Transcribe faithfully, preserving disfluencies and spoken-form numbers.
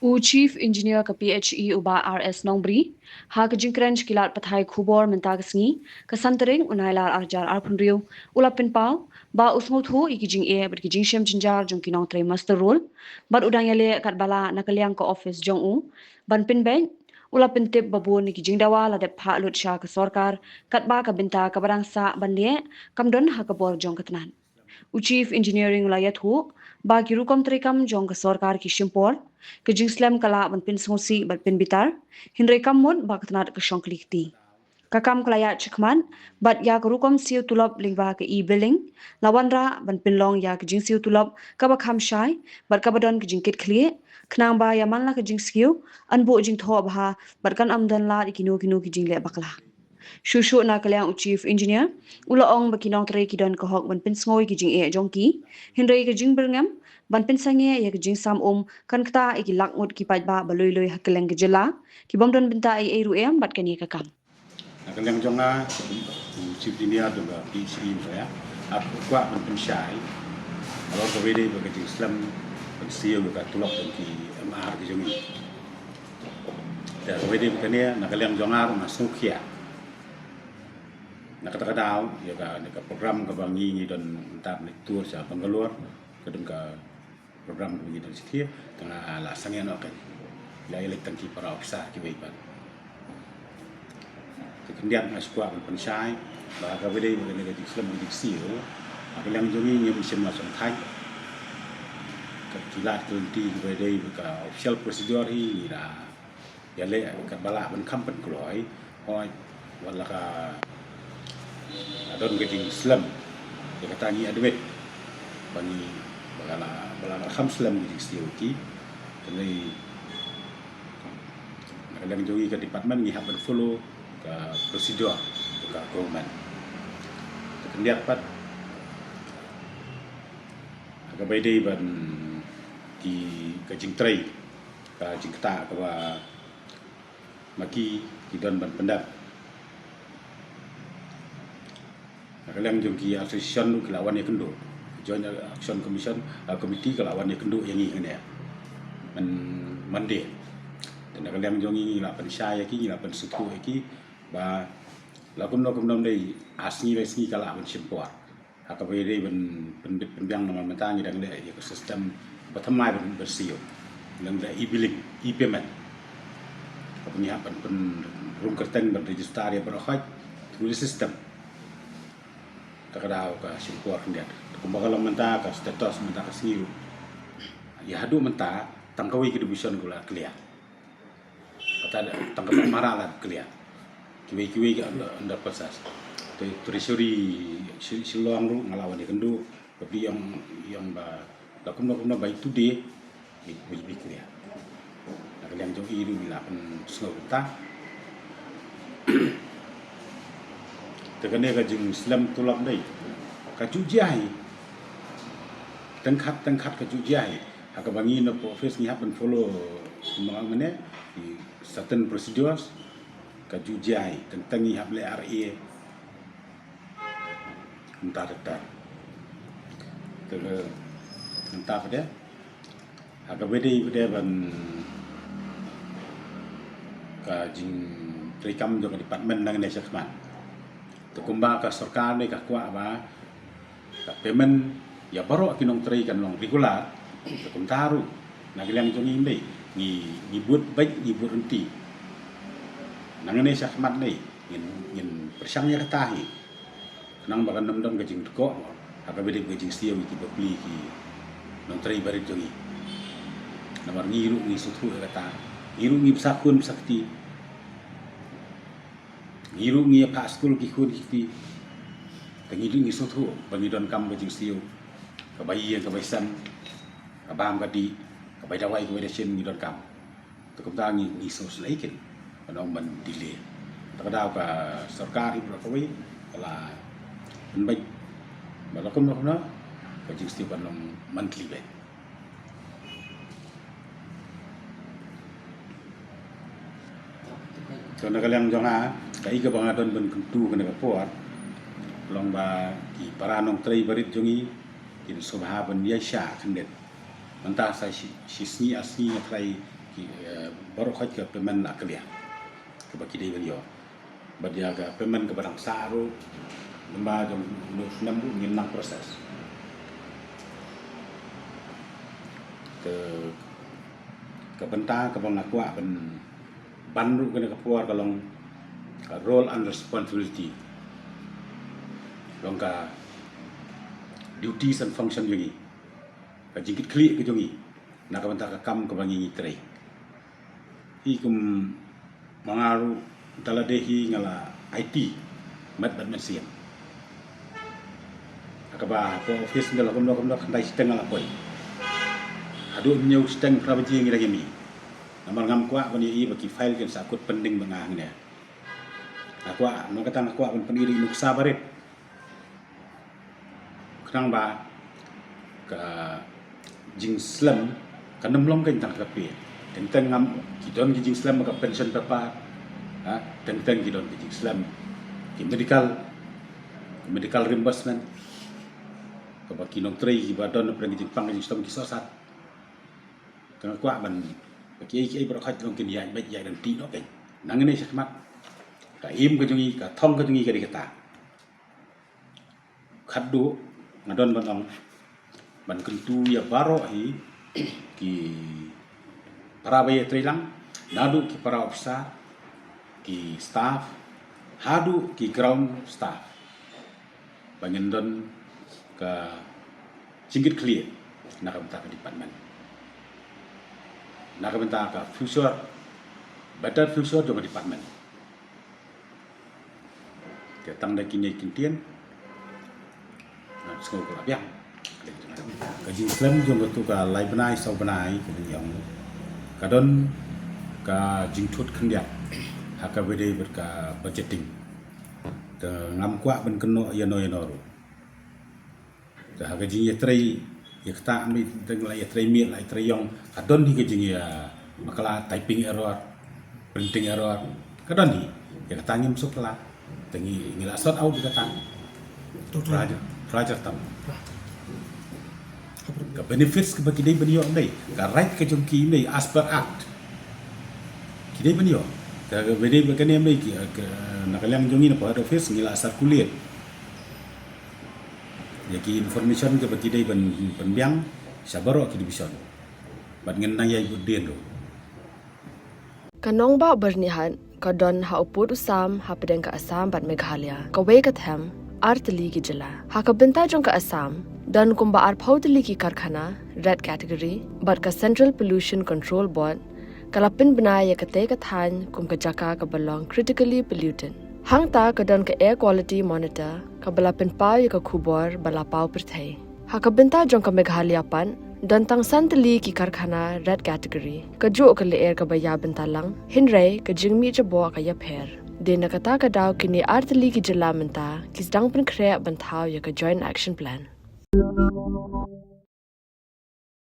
U Chief Engineer ka P H E u Bah R S Nongbri, ha ka jingkren sha ki lad pathai khubor mynta ka sngi, ka Santaring u Nailar arjar arphew u la pynpaw ba u sngewthuh ïa ki jingeh bad ki jingshem jynjar jong ki nongtrei muster roll bad u dang ïaleh katba lah na ka liang ka office jong u ban pynbeit. U la pyntip ba bun ki jingdawa la dep phah lut sha ka sorkar katba ka bynta kaba dang sah ban leh kam don ha ka bor jong ka tnat. U Chief Engineering u la ïathuh ba ki rukom treikam jong ka sorkar ki shim por, ka jingslem ka lah ban pynsngewsih bad pynbitar, hynrei kam mut ba ka tnat ka shong kli kti. Ka kam ka la ïaid shakhmat bad ïa ka rukom siew tulop lyngba ka e-billing la wanrah ban pynlong ïa ka jingsiew tulop kaba kham shai bad kaba don ka jingkitkhlieh, khnang ba ïa man la ka jingsiew yn buh jingthoh bha bad kan ym don lad ïa kino kino ki jingleh bakla. Shuh shuh na ka liang u Chief Engineer u la ong ba ki nongtrei ki don ka hok ban pynsngew ïa ki jingeh jong ki, hynrei ka jingbyrngem ban pynsangeh ïa ka jingsam um kan ktah ïa ki lak ngut ki paidbah ba lui lui ha kylleng ka jylla ki bym don bynta ei ei ruh em bad kane ka kam. Na ka liang jong nga, u Chief Engineer jong ka P H E mynta, nga kwah ban pynshai halor kaba ïadei bad ka jingslem ban siew ïa ka tulop jong ki M R ki jong ngi. Te kaba ïadei bad kane, na ka liang jong nga ruh nga sngewkhia. Na kata ka daw, ïa ka, ïa ka program kaba ngi, ngi don mynta ban leit tour sha Bangalore, ka don ka program kaba ngi don sha khie, te nga la sangeh noh kein. La ïaleit tang ki para officer kiwei pat. Te khyndiat nga shu kwah ban pynshai ba kaba ïadei bad kane ka jingslem ka jingsiew, ha ka liang jong ngi ngim shym la shongthait. Ka, ki lad ki lynti kaba ïadei bad ka official procedure hi ngi la ïaleh katba lah ban kham pynkloi. Hooid, wat la ka don ka jingslem, ïa kata ngi admit ba ngi, ba la, ba la kham slem ka jingsiew ki. Te ngi, na ka liang jong ngi ka department ngi hap ban follow ka procedure jong ka government. Te khyndiat pat, ha kaba ïadei bad ki, ka jingtrei, ka jingktah kaba ma ki, ki don ban pyndep. Na ka liang jong ki association ruh ki la wan ïakynduh. Joint Action Commission, uh, Committee ka la wan ïakynduh ïa ngi hangne. Man, Monday. Te na ka liang jong ngi ngi la pynshai ïa ki, ngi la pynsngewthuh ïa ki ba la kumno kumno ym dei, ar sngi lai sngi ka lah ban shim por. Ha kaba ïadei ban pynbit pynbiang namar mynta ngi dang leh ïa ka system ba thymmai ban, ban siew. Ngi dang leh e-billing, e-payment. Kaba ngi hap ban pynrung kyrteng ban register ïa baroh khoit through the system. Te ka daw ka shim por khyndiat. Te kumba ka long mynta ka status mynta ka sngi ruh, ïa haduh mynta tang kawei ka division ka la clear. Kata tang kaba marah la clear. Kiwei kiwei ki under, under process. Te Treasury Shi-, Shillong ruh nga la wan ïakynduh, ba phi ong, ong ba la kumno kumno by today it will be clear. Na ka liang jong i ruh ngi la pynsngew kata. Te kane ka jingslem tulop dei ka ju jia hi. Teng khat teng khat ka ju jia hi. Ha kaba ngi na office ngi hap ban follow ma nga mane ki certain procedures, ka ju jia hi, teng teng ngi hap leh R A. Kumta te ter. Te ka, kumta pat de, ha kaba ïadei pat de ban ka jingtreikam jong ka department nangne shakhmat. Te kumba ka sorkar ne ka kwah ba ka payment ïa baroh ki nongtrei kan long regular. Te kumta ruh na ka liang jong ngi, ngi, ngi bud beit, ngi bud ryntih. Nangne shakhmat ne ngin, ngin pyrshang ïa kata hi. Khnang ba kan ym don ka jingtkoh ha kaba ïadei ka jingsiew ïa ki bapli ki nongtrei barit jong ngi. Namar ngi ruh ngi sngewthuh ïa kata. Ngi ruh ngi bsa khun bsa kti. Ngi ruh ngi ïa phah skul ki khun ki kti. Te ngi ruh ngi sngewthuh ba ngi donkam ka jingsiew kaba ïeng kaba ïasem, ka bam ka dih, ka bai dawai ka bai dashin ngi donkam. Te kumta ngi, ngi sngewsynei kein ban ym ban delay. Te ka daw ka sorkar hi baroh kawei ka la pynbeit ba la kumno kumno ka jingsiew kan long monthly beit. To na ka liang jong nga, kaei kaba nga don ban kyntu kane ka por, long ba ki para nongtrei barit jong ngi kin sngewbha ban ïaishah khyndiat. Mynta sa shi, shi sngi ar sngi nga tharai Ki, eh, baroh khoit ka payment la clear kaba ki dei ban ïoh. Bad ïa ka payment kaba dang sah ruh, namar jong u snem ruh ngin nang process. Ka, ka bynta kaba nga kwah ban ban ruh kane ka por ka long ka role and responsibility, long ka duties and function jong ngi, ka jingkitkhlieh ka jong ngi na ka bynta ka kam kaba ngi ngi trei. Hi kum ma nga ruh, da lade hi nga la aiti met bad mynsiem. Ha kaba ha office nga la kumno kumno khyndai shiteng nga la poi. Haduh hynñiew shiteng phra baje ngi dang ïa mih. Namar ngam kwah ban ïohi ba ki file kin sa kut pending bad nga hangne. Nga kwah, namar kata nga kwah ban pyni ïa i nuksa barit. Khnang ba ka jingslem kan ym long kein tang ka pay. Teng teng ngam, ki don ki jingslem ka pension paper. Ha, teng teng ki don ki jingslem ki medical, medical reimbursement, kaba ki nongtrei kiba don pyrshah ki jingpang ki jingshitom ki sohsat. Te nga kwah ban ba kiei kiei baroh khoit long kin ïaid beit ïaid ryntih noh kein. Nangne shakhmat ka im ka jong ngi, ka thong ka jong ngi ka dei kata. Khatduh nga don ban ong ban kyntu ïa baroh hi ki para ba ïatrei lang, naduh ki para officer, ki staff, haduh ki ground staff, ba ngin don ka jingkitkhlieh na ka bynta ka department, na ka bynta ka future, better future jong ka department. Te tang da kine ki ktien, nga sngew ka la biang. Ka jingslem jong katu ka lai bnai saw bnai ka dang ïong, ka don ka jingthut khyndiat ha kaba ïadei bad ka budgeting. Te ngam kwah ban kynnoh ïano ïano ruh. Te ha ka jingïatrei, ïa kata mih, teng la ïatrei mih la ïatrei ïong, ka don hi ka jingïa, bakla, typing error, printing error, ka don hi. Ïa kata ngim suk la, te ngi, ngi la sort out ïa kata. Raja, raja tam. Ka benefits kaba ki dei ban ïoh, ka right ka jong ki as per act. Ki dei ban ïoh. Ka, ka dei ba kane, ki, ka, na ka liang jong ngi na head office ngi la circulate ïa ki information kaba ki dei ban, ban pynbiang sha baroh ki division. Bad ngin nang ïai bud dien ruh. Ka nongbah Byrnihat ka don ha u pud u sam hapdeng ka Assam bad Meghalaya, kawei ka them, ar tylli ki jylla. Ha ka bynta jong ka Assam, don kumba arphew tylli ki karkhana red category bad ka Central Pollution Control Board ka la pynbna ïa katei ka thaiñ kum ka jaka kaba long critically polluted. Hangta ka don ka Air Quality Monitor kaba la pynpaw ïa ka khubor ba la paw pyrthei. Ha ka bynta jong ka Meghalaya pat, don tang san tylli ki karkhana red category. Kajuh ka lyer kaba ïa bynta lang, hynrei ka jingmih jaboh ka ïapher. Dei na kata ka daw kine ar tylli ki jylla mynta ki sdang pynkhreh ban thaw ïa ka Joint Action Plan.